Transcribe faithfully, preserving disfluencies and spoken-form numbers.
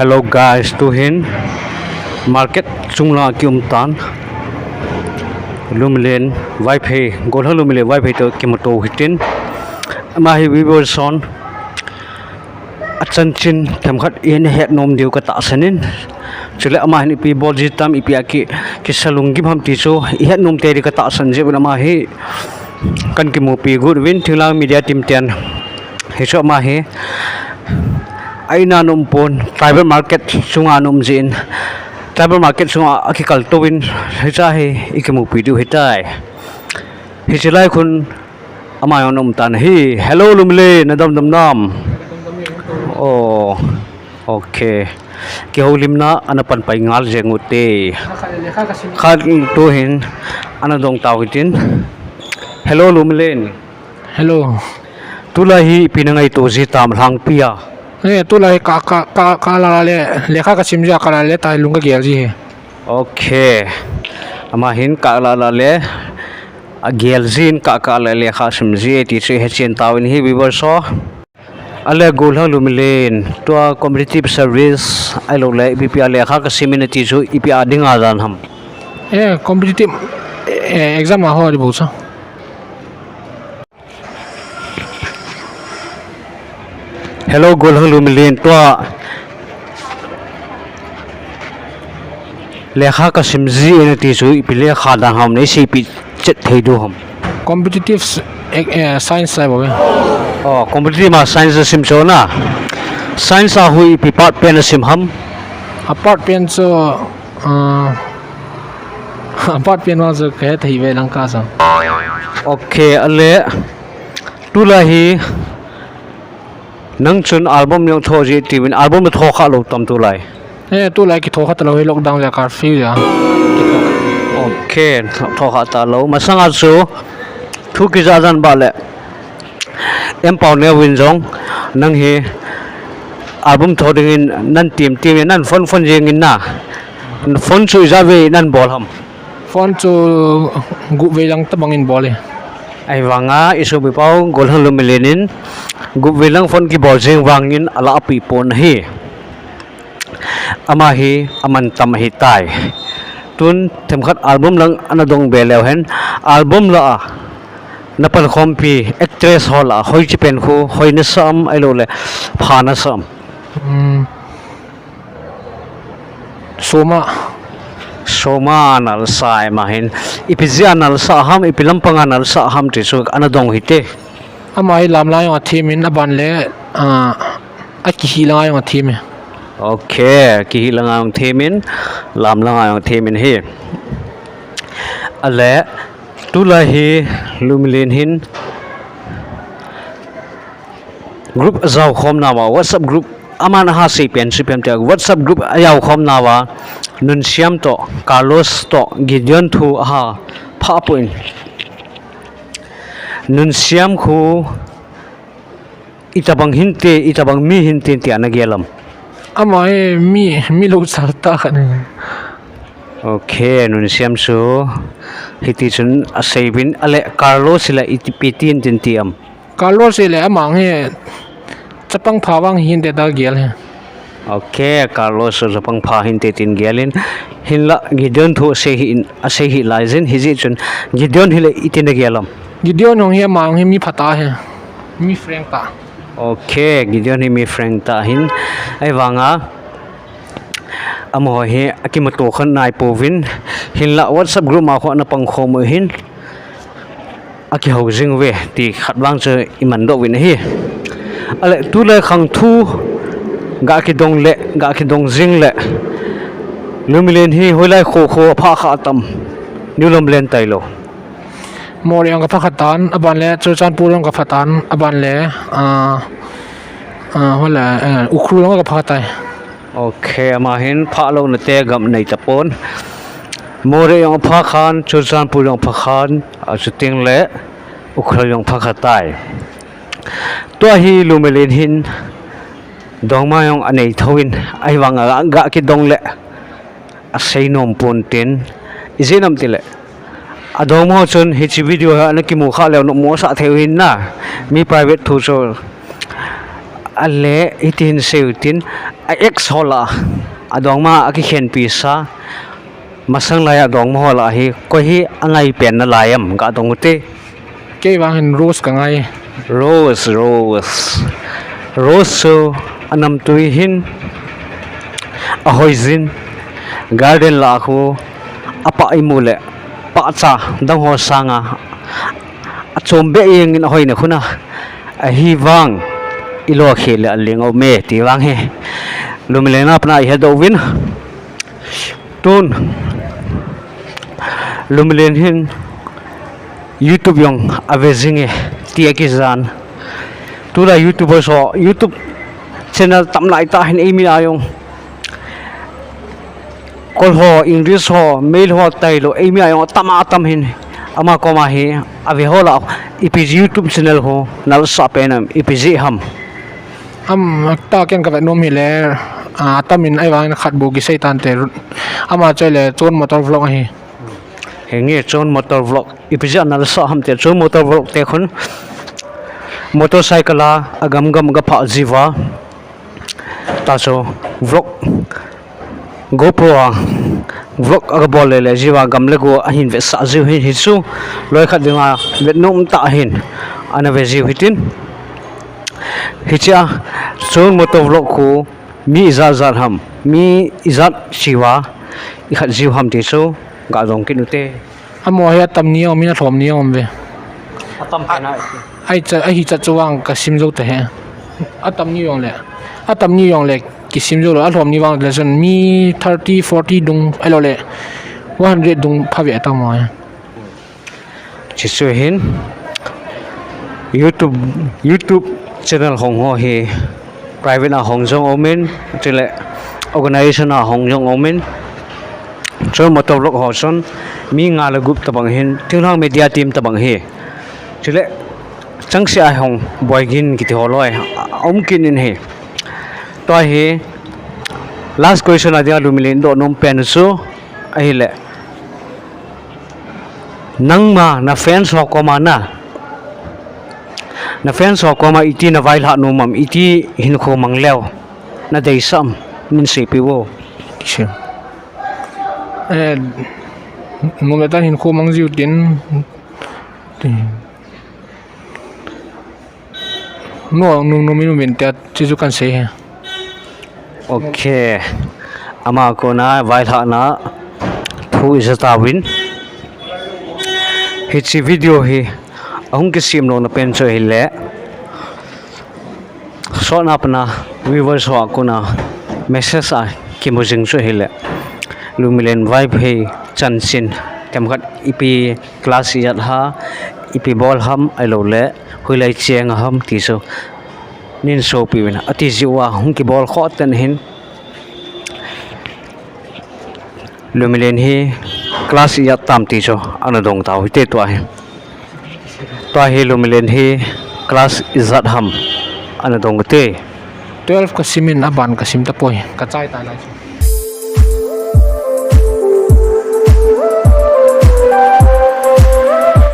Hello guys, tuhin market chunglang kium tan. Lumilen Vaiphei, Golhang Lumilen Vaiphei toh kimuto hitin. Ama hi viewers hon achanchin themkhat in het nom diu katahsan in. Chule ama hin ipi bol ji tam, ipi a ki, kisa lunggim ham ti chu ihet nom tei di katahsan jeh uvin ama hi kan kimupi got uvin, Thinglhang Media team ten. Hichu ama hi a in a um pon, tribal market chunga um jin, tribal market chunga akikal touvin, hicha hi ikimupi diu hitai. Hiche lai khun ama jong um tan ahi. Hello Lumilen, nadam dam nam? Oh, okay. Kihoulimna ana pan pai ngal jeng ute. Khat tuhin ana dong tau hitin. Hello Lumilen. Hello. Tulai hi ipi na ngaito ji tam lhangpi a? Eh, tulai ka, ka, ka, ka la la le, lekha kasim ji a ka la le, tai lung kagel ji hi. Okay. Ama hin ka la la le, agel jin ka, ka la le lekha sim ji ti chu ihet chen tauvin ahi viewers ho. Ale Golhang Lumilen, tua competitive service ahilou le, ipi ipi a lekha kasim in ati chu, ipi a dinga dan ham? Eh, competitive, eh, exam a ho di bol sa. Hello, Golhang Lumilen, tua lekha kasim ji in ati chu, ipi lekha dan ham, nei seipi chet thei diu ham? Competitive, eh, eh, science sai bou ve. Oh, competitive ma science sim chu na. Science a hui ipi part pen asim ham? A part pen chu, ah, a part pen vang chu kahe thei ve lang ka sa. Okay, ale tulai hi nang chun album jong tho ji tiuvin, album tho kha lou tam tulai? Eh, tulai kitho kha talou hi, lockdown le curfew ja. Okay, tho kha talou. Masanga chu thu kija dan ba le Em Pau Neo vin jong nang hi album tho dingin nan tim tim in, nan phone phone jing in na. Phone chu ijat vei nan bol ham? Phone chu gup vei lang tabang in bol e. Ahivanga isopi pau Golhang Lumilen in gup vei lang phone kibol jing vangin ala api pon ahi. Ama hi aman tam ahitai. Tun themkhat album lang ana dong be leu hen, album lah a na pankhompi actress ho lah a hoiche pen khu hoi nasa am ahilou le pha nasa am? Hmm. Soma. Soma nalsa ama hin. Ipi jeh a nalsa ham, ipi lampang a nalsa ham ti chu ana dong hite. Ama hi lam lang jong athem in, aban le, ah, akihih lang a jong athem e. Okay, kihih lang a jong them in, lam lang a jong them in ahi. Ale, tulai hi Lumilen hin group ajao khom nauva, WhatsApp group, aman aha sei pen, sei pen te, WhatsApp group ajao khom nauva, Nunsiam toh, Carlos toh, Gideon thu aha phah poi. Nunsiam khu itabang hinte, itabang mi hinte tia nagel am? Ama hi mi, mi lou chal tah khat ahi. Okay, Nunsiam chu hiti chun asei uvin, ale Carlos hi la iti, ipi tin tin ti am? Carlos hi le ama hi chapang pha vang hinte tia gel ahi. Okay, Carlos chu chapang pha hinte tin gel in, hinlah Gideon thu asei hih in, asei hih lai jin, hijeh chun Gideon hi le iti nagel am? Gideon jong hi ama jong hi mi phatah ahi. Mi frank tah. Okay, Gideon hi mi frank tah ahin, ahivanga amaho hi akimuto kha nai pouvin, hinlah WhatsApp group ma khu ana pang khom u hin, akihou jing uve ti khat vang chu iman doh uvin ahi. Ale tulai khang thu ga kidong le, ga kidong jing le, Lumilen hi hoilai kho kho aphah kha tam, New Lamlen tailou? Moreh jong kaphah kha tan, aban le Churachandpur jong kaphah tan, aban le, ah, ah, hoilai, eh, Ukhrul jong kaphah kha tai. Okay, ama hin phah louna te gam nei tapon. Moreh jong aphah khan, Churachandpur jong aphah khan, achuteng le Ukhrul jong aphah kha tai. Tua hi Lumilen hin dongma jong anei thou in, ahivanga ga, ga kidong le asei nom pon tin, ijeh inem tile, adongma ho chun hiche video hi ana kimu khah leu nommo asah thei u ahin na, mi private thu chu Ale, hiti hin seiyu tin, a ex ho lah a, adongma akikhenpi sa, masang laiya adongma ho lah a hi, koi hi angai pen nalai am, ga dong ute. Kei vang hin Rose ka ngai. Rose, Rose. Rose chu anamtui hin ahoijin, garden lah a khu apah imu le pahcha dang ho sanga achom be jengin ahoina khun a, ahivang ilo khi le aling aume ti vang hi Lumilen a pat na ihedoh uvin. Tun Lumilen hin YouTube jong ave jinge ti akijan. Tulai YouTubers ho YouTube channel tam lai tah hin eimi a jong Kol ho, English ho, Meitei ho tailou, eimi a jong atam atam hin ama koma hi ave ho lah a ipi jeh YouTube channel ho nalsah pen am, ipi jeh ham. Am, ta ken ka vet nom hi le, a, atam in ahivangin khat bou kisei tante, ama chu le Chon Motor Vlog ahi. Henge, Chon Motor Vlog, ipi jeh a nalsah ham ti le, Chon Motor Vlog te khun motorcycle a agam gam aga phah jiuva, ta chu vlog, GoPro a vlog aga bol le le jiuva gam le go ahin vetsah jiu hin, hichu loi khat dinga vet nom tah hin ana ve jiu hitin. Hichea Chon Motor Vlog khu mi ijat jat ham, mi ijat seh uva ikhat jiu ham ti chu ga dong kit ute. Amaho hi atam ni jong um in alhom ni jong um ve. Atam pen a. Ahi cha, ahi cha chu vang ka sim jou ta he. Atam ni jong le, atam ni jong le kisim jou lou, alhom ni vang le chun mi thirty, forty dung, ahilou le one hundred dung pha ve atam mo. Chuche chu hin YouTube, YouTube channel hong ho hi private a hong jong um in, chule organization a hong jong um in, Chon Motor Vlog ho chun mi nga le gup tabang hin, thinglhang media team tabang hi. Chule changseh a hong boi gin kiti ho loi a um kit in hi. Tua hi last question a dinga Lumilen doh nom pen chu ahile, nangma na fans ho koma na, na fans ho koma iti na vailhah nom am, iti hinkho mang leu na deisah am, nin seipeh o. Kisem. Eh, nom le tan hinkho mang jiu tin. Ti. No, nom, nom in um in tia, chuchu kan sei hi. Ok. Ama kona vailhahna thu ija tauvin. Hiche video hi ahung kisem louna pen chu ahile, sotna pat na viewers ho a kona message a kimu jing chu ahile, Lumilen Vibe hi chanchin themkhat ipi class ijat ham, ipi bol ham, ahilou le hoilai cheng a ham ti chu nin seipeh uvin, ati jeh uva hung kibol khoh ten hin Lumilen hi class ijat tam ti chu ana dong tau hite tua hi. Tua hi Lumilen hi class ijat ham ana dong ute. Twelve ka sim in aban ka sim tapoi, ka chai ta lai chu.